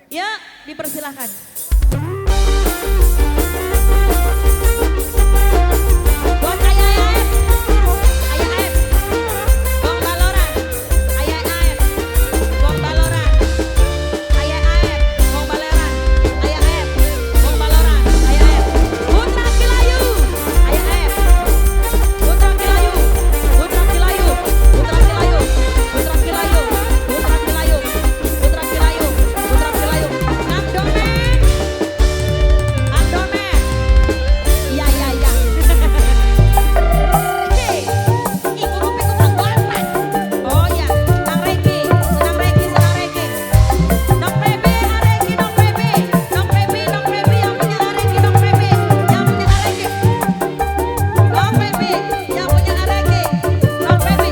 Ya, dipersilahkan. Buat Ayah Aep, Ayah Aep, Bang Baloran, Ayah Aep, Bang Baloran, Ayah Aep, Bang Baloran, Ayah Aep, Bang Baloran, Ayah Aep, Putra Kilayu, Ayah Aep, Putra Kilayu, Putra Kilayu, Putra Kilayu, Putra Kilayu, Putra Kilayu, Putra Kilayu, Putra Kilayu, Kang Domen, Kang Domen, iya iya iya. Oh ya, Kang Reki, senang Reki, senang Reki. Nok Pepe, Areki, Nok Pepe, Nok Pepe, Nok Pepe, yang punya Areki, Nok Pepe, yang punya Areki. Nok Pepe, yang punya Areki, Nok Pepe.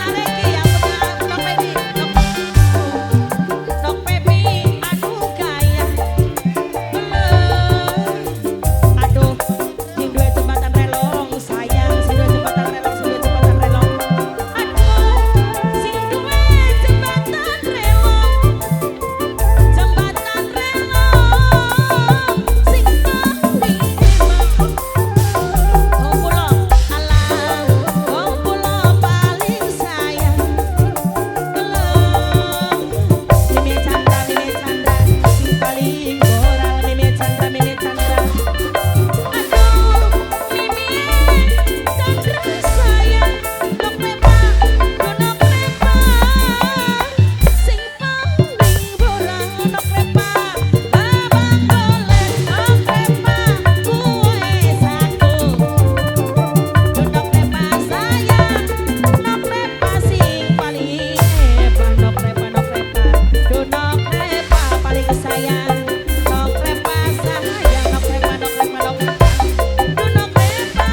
Areki yang punya Nok Pepe, Nok Pepe, aduh gaya. Aduh, sing duwe jembatan relong sayang, sing duwe jembatan relong, sing duwe jembatan relong. Aduh, sing duwe jembatan relong, jembatan relong, sing paling emang. Wong pulo, alah, wong pulo paling sayang. Belum, Mimi Chandra, Mimi Chandra, sing paling boral, Mimi Chandra, Mimi Chandra. Aduh, Mimi Chandra sayang, Nok Repa, Nok Repa, sing paling boral, Nok Repa, abang boleh, Nok Repa, kue satu. Nok Repa sayang, Nok Repa sing paling hebat, Nok Repa, Nok Repa, Nok Repa paling sayang, Nok Repa sayang, Nok Repa, Nok Repa, Nok Repa, Nok Repa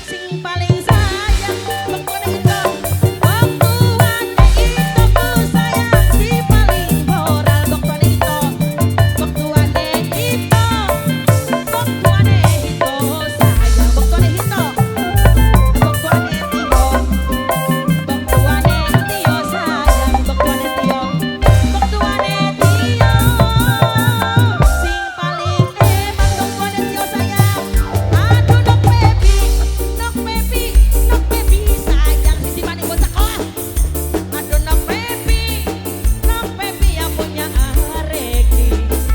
sing paling sayang, Bokone itu, wong tuane itu ku sayang, si paling moral, bokone itu, wong tuane itu, wong tuane itu sayang, bokone itu, wong tuane Tio, wong tuane Tio sayang, bok tuane Tio, bok tuane Tio, sing paling hebat, bok tuane Tio sayang. Aduh Nok Pepi, Nok Pepi, Nok Pepi sayang, sisi maning bocah kolah. Aduh Nok Pepi, Nok Pepi yang punya Areki,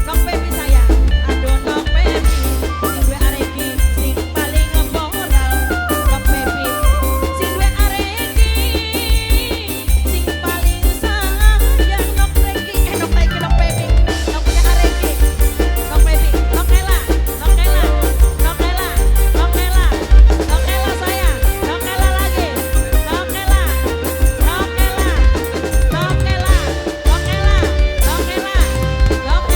Nok Pepi sayang. Aduh Nok Pepi, sing duwe Areki, sing paling moral, Nok Pepi, sing duwe Areki, sing paling sayang, Nok Reki, Nok Reki, Nok Pepi, nok punya Areki, Nok Pepi, Nok Ella, Nok Ella, Nok Ella, Nok Ella, Nok Ella sayang, Nok Ella lagi, Nok Ella, Nok Ella, Nok Ella, Nok Ella, Nok Ella, Nok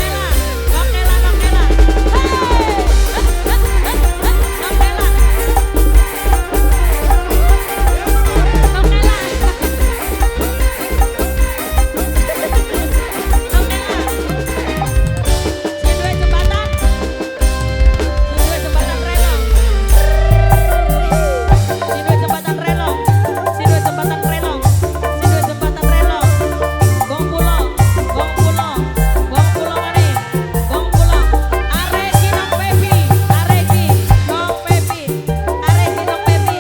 Ella, Nok Ella, Nok Ella, hey, Nok Ella, Nok Ella, Nok Ella, sing duwe jembatan, sing duwe jembatan relong, sing duwe jembatan relong, sing duwe jembatan relong, sing duwe jembatan relong, gong pulo, gong pulo, gong pulo maning, gong pulo, Areki Nok Pepi, Areki Nok Pepi, Areki Nok Pepi,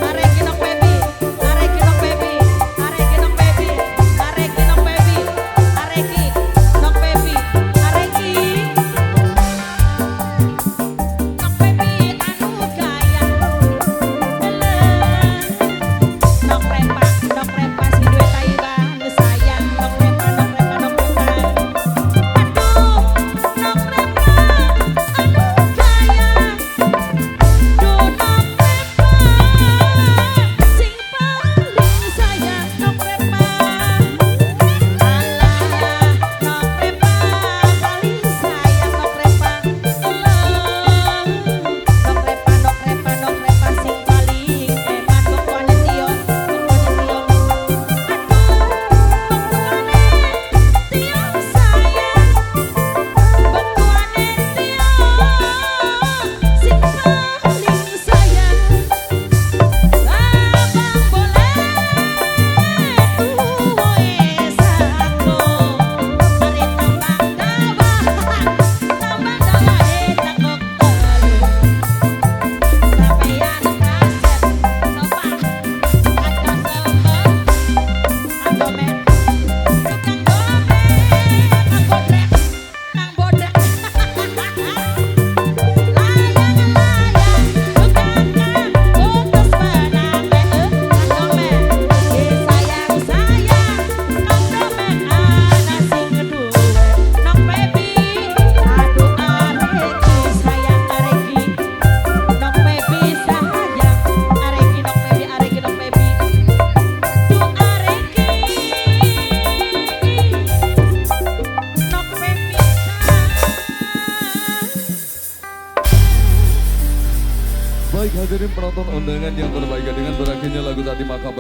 Areki Nok Pepi, Areki Nok Pepi, Areki Nok Pepi, Areki Nok Pepi, Areki Nok Pepi, Areki Nok Pepi anu gaya. Nok Repa, Nok Repa sing duwe Taiwan sayang, Nok Repa, Nok Repa, Nok Repa. Aduh, Nok Repa anu gaya. Duh Nok Repa sing paling sayang, Nok Repa. Alah, Nok Repa paling sayang, Nok Repa. Alah, Nok Repa, Nok Repa, Nok Repa sing paling hebat, bok tuane Tio, bok tuane Tio. penonton undangan yang berbahagia, dengan berakhirnya lagu tadi maka